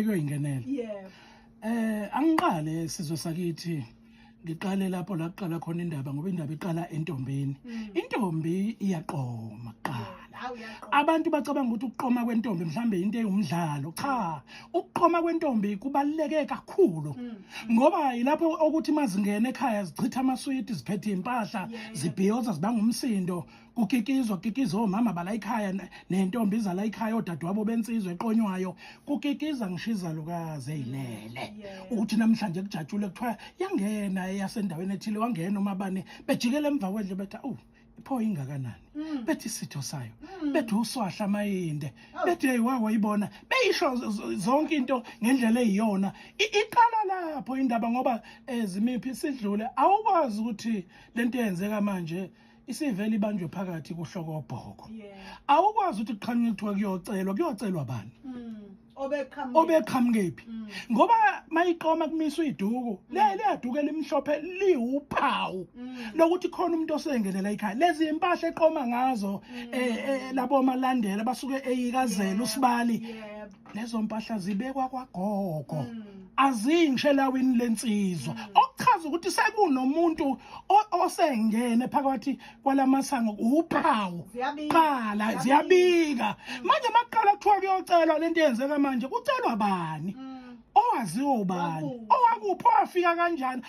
Okunye kuyoyingenela. Yebo. Angiqale, sizwe sakithi, ngiqale lapho la kuqala khona indaba, ngoba indaba iqala entombini. Intombi iyaqoma kuqala. Hawu, uyaqoma. Abantu bacabanga ukuthi ukuqoma kwentombi mhlambe into eyumdlalo. Cha, ukuqoma kwentombi kubaluleke kakhulu, ngoba yilapho okuthi mazingena ekhaya zichitha amaswiti, ziphethe impahla, zibhiyoza, zibanga umsindo, kukikizwa, kukikiza omama bala ekhaya nentombi izala ekhaya, odadewabo bensizwa eqonywayo, kukikiza ngisho izalukazi eyilele ukuthi namhlanje kujatshule, kuthiwa yangena eyasendaweni ethile, wangena umabane, bejikele emva kwendlu bethi, "Awu, pho ingakanani?" Bethi isitho sayo, bethi uswahla amayinde, bethi, "Hey, wawayibona," beyisho zonke into ngendlela eyiyona. Iqala lapho indaba, ngoba ezimiphi sidlule, awukwazi ukuthi lento eyenzeka manje isivele ibanjwe phakathi kuhlokobhoko. Awukwazi ukuthi kuqhamuke kuthiwa kuyocelwa. Kuyocelwa bani? Obeqhamuke. Obeqhamukephi? Ngoba mayiqoma kumiswa iduku, le liyaduku elimhlophe liwuphawu lokuthi khona umuntu osengenela ekhaya. Lezi impahla eqoma ngazo, labo malandela basuke eyikazela usibali, lezo mpahla zibekwa kwagogo, azingisho elawini lensizwa, okuchaza ukuthi sekunomuntu osengene phakathi kwalamasango, uphawu. Ziyabika. Qala ziyabika manje. Maqala kuthiwa kuyocelwa, lento yenzeka manje, kucelwa bani? Owaziwa ubani? Owakuphi? Owakuphi? Owafika kanjani?